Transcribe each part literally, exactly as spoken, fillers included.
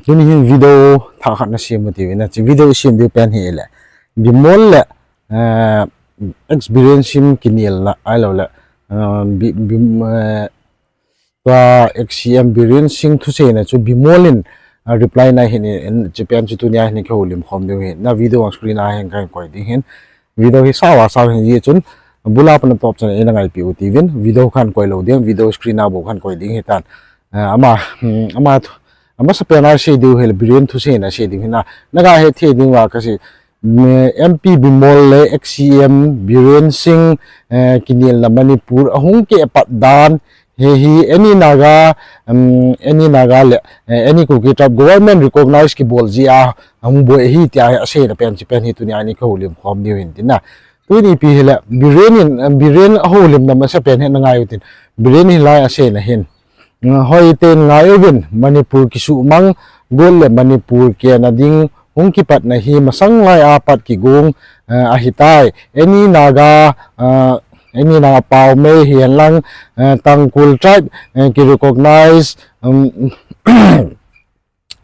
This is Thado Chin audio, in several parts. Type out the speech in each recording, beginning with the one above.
Tuni hin video thah khat nasem u tiu vin, hiche video isem diu pen hi le Bimol le, eh, ex Biren Singh kinelna ahilou le, eh, Bi-, Bim-, eh, tua ex C M Biren Singh thuseina chu Bimol in, eh, reply na hin, in, hiche pen chu tunia hin kihoulim khom diu hin, na video a screen a hin kahin koi ding hin. Video hi sao a sao hin, hijeh chun abul a pat na top chan a eina ngaipi u tiu vin, video kahin koi lou ding, video screen a bou kahin koi ding hitan. Eh, ama, hmm, ama thu-, amasapen a sei diu hi le Biren thuseina sei diu hin na, naga het thei diu va kasei, M P Bimol le ex C M Biren Singh, eh, kinelna Manipur ahung keh pat dan, hiche hi any Naga, um, any Naga le, eh, any Kuki tribe government recognize kibol jeh a ahung boi ahi tia hi aseina pen, hiche pen hi tunia hin kihoulim khom diu hin tin na. Tuni ipi hi le, Biren in, um, Biren ahoulimna masapen hi na ngai u tin. Biren in hilai aseina hin. Hoiten ngai uvin, Manipur kisumang got le Manipur kehna ding hung kipatna hi masang lai a pat kigong, eh, ahitai. Any Naga, eh, any Naga Paomei hihen lang, eh, Tangkhul tribe, eh, kirecognize, um,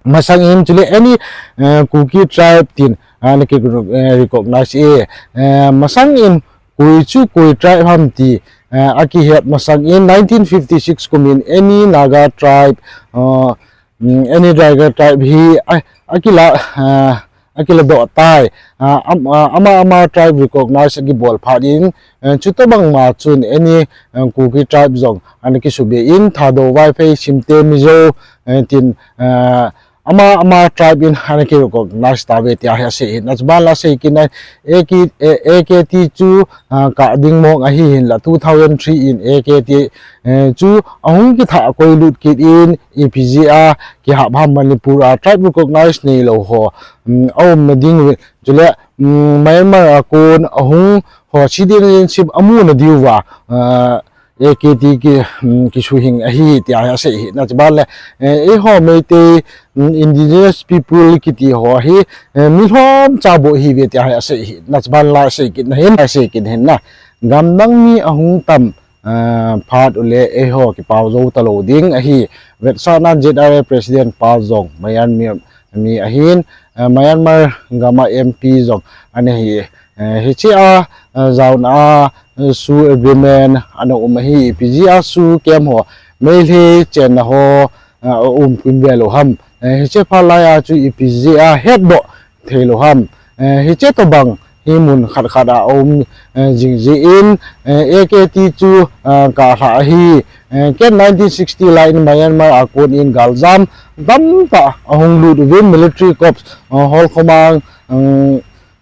masang in chule any, eh, Kuki tribe tin, ah, na ki, eh, recognize e, eh, masang in koi chu koi tribe ham ti, eh, akihet masang in nineteen fifty-six kum in any Naga tribe, ah, mm, any Naga tribe hi, ah, akila, ah, akila doh tai, ah, am-, ah, ama ama tribe recognize akibol phat in, eh, chutobang ma chun any, eh, Kuki tribe jong ana kisube in Thadou, Vaiphei, Simte, Mizo, eh, tin, eh, ama ama tribe in ana kirecognize tauve tia hi asei hin. Achuban la asei kit na A K, eh, A K T chu, ah, kah ding mong ahi hin la two thousand three in A K T, eh, chu ahung kithah koi lut kit in ipi jeh a kihap ham Manipur a tribe recognize neilou ho, mm, aumna ding chule, mm, Myanmar a kon ahung ho citizenship amuna diu va, ah, A K T ki, mm, kisuhing ahi tia hi asei hin. Achuban le, eh, eiho Meitei, mm, indigenous people kiti ho hi, eh, milhom cha bou ahiuve tia hi asei hin. Achuban la asei kit na hin, asei kit hin na. Gamdang mi ahung tam, ah, phat u le eiho kipao jou talou ding ahi. Vetsahnan Z R A President pa jong Myanmar mi ahin, eh, Myanmar gam a M P jong ana hi, eh, hiche a, eh, jaona a, eh, SoO agreement ana um ahi, ipi jeh a SoO camp ho Meitei chenna ho, eh, aum kum ve lou ham. Eh, hiche phat lai a chu ipi jeh a hetdoh thei lou ham. Eh, hiche tobang hi mun khat khat a aum, eh, jing jeh in, eh, A K T chu, eh, kah lha ahi. Eh, ken nineteen sixty lai in Myanmar a kon in galjam tamtah ahung lut uvin military corps, eh, hol khomang, um,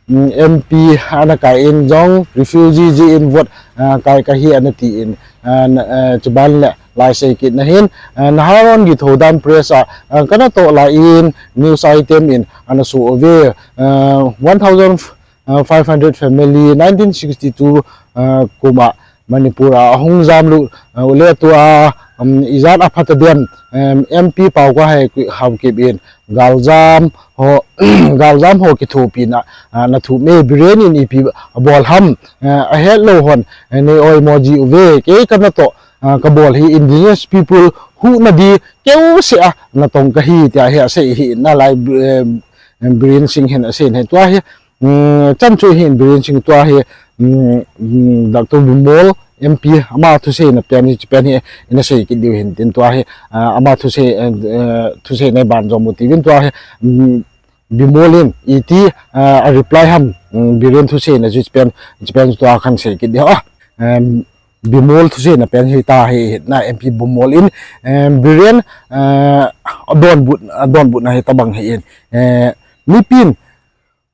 um, M P ana kai in jong refugee jeh in vote, eh, kai kahi ana ti in, eh, na, eh, chuban le lai sei kit na hin, eh, Naharlagun Githodam Press a, eh, kana toh lai in news item in ana so uve, eh, one thousand five hundred family nineteen sixty-two, uh, kum a Manipur a ahung jam lut, uh, u le tua, um, ijat apha ta dem, um, M P Paokhuahai Haokip in galjam ho, galjam ho kithopina, uh, na thum e, Biren in ipi abol ham, uh, ahet lou hon, uh, nei oimo ji uve, kei kana toh, uh, kabol hi indigenous people huhna di keuseh a natong kahi tia hi asei hi na lai, um, Biren Singh hin asei hi tua hi, um, chan chu hin Biren Singh tua hi, um, um, Doctor Bimol M P ama thuseina pen hi, pen hi, ina sei kit diu hin tin tua hi, ah, ama thusei, eh, eh, thuseina ban jong mu tiu vin tua hi, um, Bimol in iti, ah, a reply ham, um, Biren thuseina chu pen, pen tua kahin sei kit diu. Ah, um, Bimol thuseina pen hi ta hi, na M P Bimol in, um, Biren, ah, adonbut, adonbutna hi tabang hi in, eh, mipin,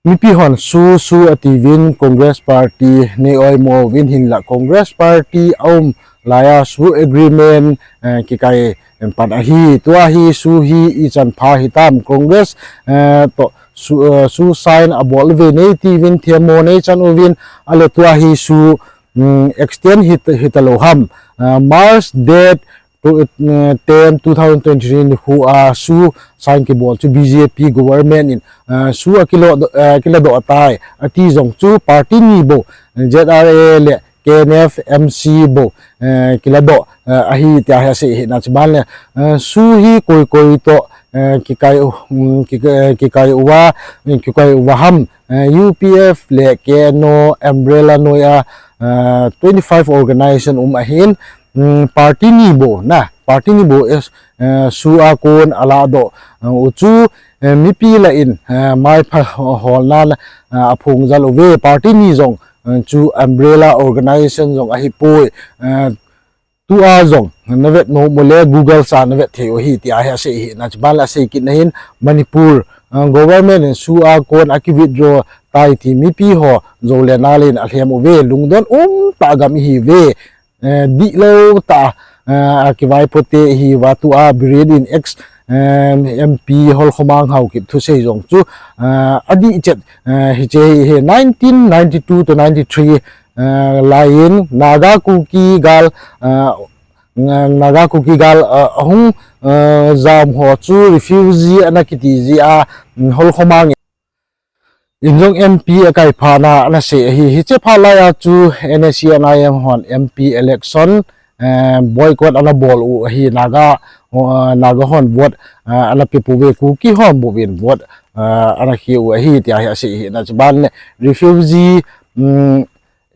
Mipi hon SoO, SoO atiuvin Congress Party nei oimo uvin hinlah Congress Party aum laiya SoO agreement, eh, kikai pan ahi. Tua hi SoO hi ichan pha hitam Congress, eh, toh SoO, eh, SoO sign abol uve nei tiuvin themmo nei chan uvin ale tua hi SoO, mm, extend hita, hita lou ham. Eh, March date two, eh, ten, two thousand twenty-three nikho a SoO sign kibol chu B J P government in, eh, SoO akilo, eh, kiladoh tai ati jong chu party ni bou, eh, Z R A le K N F, M C bou, eh, kiladoh, eh, ahi tia hi asei hi na chu ban le, eh, SoO hi koi koi toh, eh, kikai u, um, ki-, eh, kikai uva, kikai uva ham, eh, U P F le K N O umbrella noiya, eh, twenty-five organization um ahin, um, party ni bou na, party ni bou, eh, SoO a kon aladoh, eh, u chu, eh, mipi lah in, eh, maipha ho-, holna, eh, aphung jal uve, party ni jong, eh, chu umbrella organization jong ahipoi, eh, tua jong navet nom u le Google sa navet thei u ahi tia hi asei hi na chu ban le asei kit na hin Manipur, eh, government in SoO a kon aki withdraw tai ti mipi ho jou le nal in alhem uve, lungdon umtah gam ihiuve, eh, dihlou tah, eh, akivaipo te ihiuva tua Biren in ex, eh, M P Holkhomang Haokip thusei jong chu, eh, adih chet, eh, hiche hi, hi nineteen ninety-two to ninety-three, eh, lai in Naga Kuki gal, eh, Naga Kuki gal, eh, ahung, eh, jam ho chu refugee ana kiti jeh a, mm, Holkhomang in jong M P akai phat na ana sei ahi. Hiche phat lai a chu N S C N I M hon M P election, eh, boycott ana bol u ahi. Naga, eh, Naga hon vote, eh, ana pe pouve, Kuki hon bou in vote, eh, ana khe u ahi tia hi asei hi na chu ban le refugee, mm,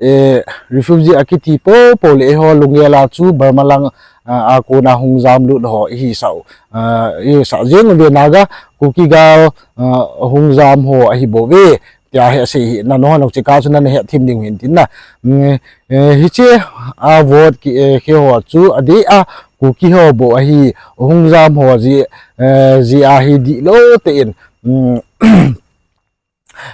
eh, refugee akiti popo le eiho lunggel a chu Burma lang, ah, a kona hung jam lut ho ihisah u, ah, ihisah jeng uve, Naga Kuki gal, ah, hung jam ho ahi bouve tia hi asei hi na, nangho jong chika chu nana het thim ding u hin tin na. Mm, eh, hiche a vote ki, eh, khe ho chu adeh a Kuki ho bou ahi, hung jam ho jeh, eh, jeh a hi dihlou tah in, mm,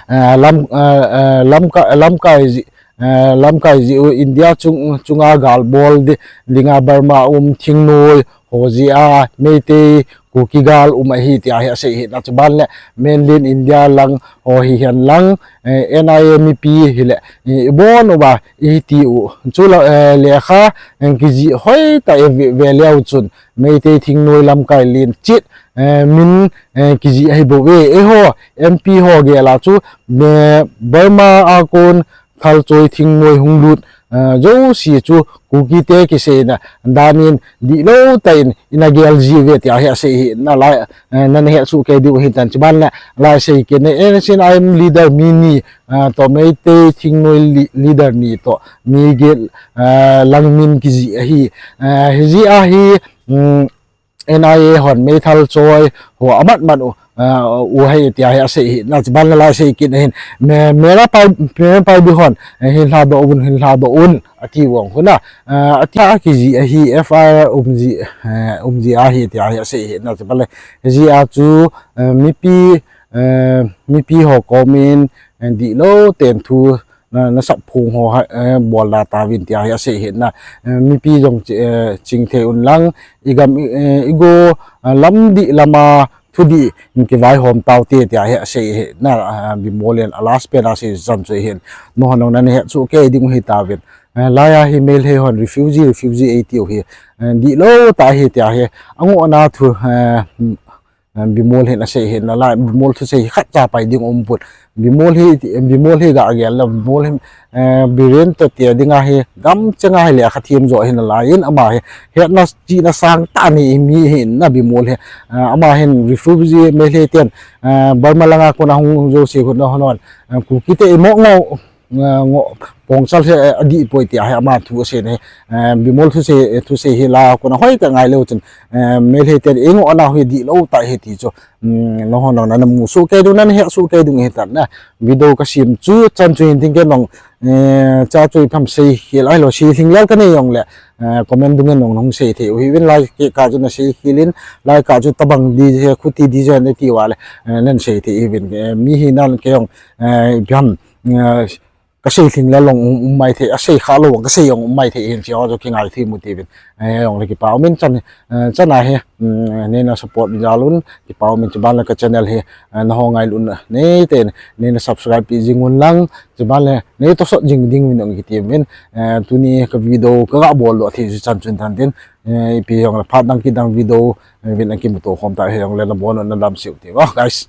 eh, lam, eh, eh, lamka-, lamkai jeh, eh, lamkai jeh u India chung, chunga gal bol di-, dinga Burma um thingnoi ho jeh a Meitei Kuki gal um ahi tia hi asei hi na chu ban le mainland India lang ho hihen lang, eh, N I A mipi hile, eh, ibon uva iti u chu la, eh, lekha, eh, kijih hoi tah ive, ve leu chun Meitei thingnoi lamkai len chet, eh, min, eh, kijih ahi bouve. Eiho M P ho gel a chu, eh, Burma a kon thalchoi thingnoi hung lut, eh, jouse chu Kuki te kiseina dan in dihlou tah in ina gel ji uve tia hi asei hi na lai, eh, nana het soh kei diu hin tin chu ban le lai sei kit na, N S C N I M leader mi ni, eh, toh Meitei thingnoi li-, leader ni toh mi gel, eh, lang min kijih ahi, eh, hijeh a hi, mm, N I A hon meithal choi ho amat mat u, ah, u ahi tia hi asei hi na chu ban le lai sei kit na hin. Me-, Meira Pai-, Meira Paibi hon, eh, hin lhadoh un, hin lhadoh un ati vang khu na. Ah, atia kijih ahi F I R um ji, eh, um ji ahi tia hi asei hi na chu ban le. Hijeh a chu, eh, mipi, eh, mipi ho kom in, eh, dihlou tah in thu na, nasap phong ho ha, eh, bol da tauvin tia hi asei hi na, eh, mipi jong chi-, eh, chingthei un lang, igam, eh, igo, eh, lam dih lam a thu dih in kivaihom taute tia hi asei hi na, eh, Bimol in a last pen a asei chan chu hin. Nangho jong nana het soh kei ding u hitauvin. Eh, lai a hi Meitei hon refugee, refugee eiti u hi, eh, dihlou tah ahi tia hi. Angoh na thu, eh, Eh, Bimol hin asei hin, nalai, Bimol thusei hi khat cha pai ding um put. Bimol hi, Bimol hi ga gel la, Bimol hi, eh, Biren toh tia dinga hi, gam chenga hi lekha thiem jo hin nalai in, ama hi, hetna chihna sang tah nei mi hin na Bimol hi. Eh, ama hin refugee Meitei ten, eh, Burma langa kona hung jouse khu na hon, eh, Kuki te imo ngo, eh, ngo, pongchal hi, eh, adih poi tia hi ama thu asei na hi, eh, Bimol thusei, eh, thusei hi la kona hoi ka ngai leu chun, eh, Meitei ten, eh, ngoh ana hi dihlou tah hi ti chu, mm, nangho jong nana mu soh kei ding, nana het soh kei ding u hitan na, video kasem chu chan chu hin tin ken jong, eh, cha chu ipi ham sei khel ahilou, sei lhinglel kanei jong le, eh, comment dung in jong nahung sei thei u hiuvin, lai kah chu nasei khel in, lai kah chu tabang di je, khuti di je nati uva le, eh, nana sei thei u hiuvin, eh, mi hina kei jong, eh, ipi ham, eh, kasei lhinglel jong um, um maithei, asei khalou jong kasei jong um maithei hin, hiche ho chu kingaithem u tivin. Eh, jong le kipa umin chan, eh, chan a hi, mm, neina support jal un, kipa umin chu ban le ka channel hi, eh, nangho ngailutna neiten, neina subscribe pi jing un lang, chu ban le nei tohsot jing ding uvin jong kitem uvin, eh, tuni ka video kaga bol doh thei chu chan chun than tin, eh, ipi jong le phat dang kit dang video, eh, uvin akimuto khom ta hi jong le nabon un nadam seh u tiu, guys.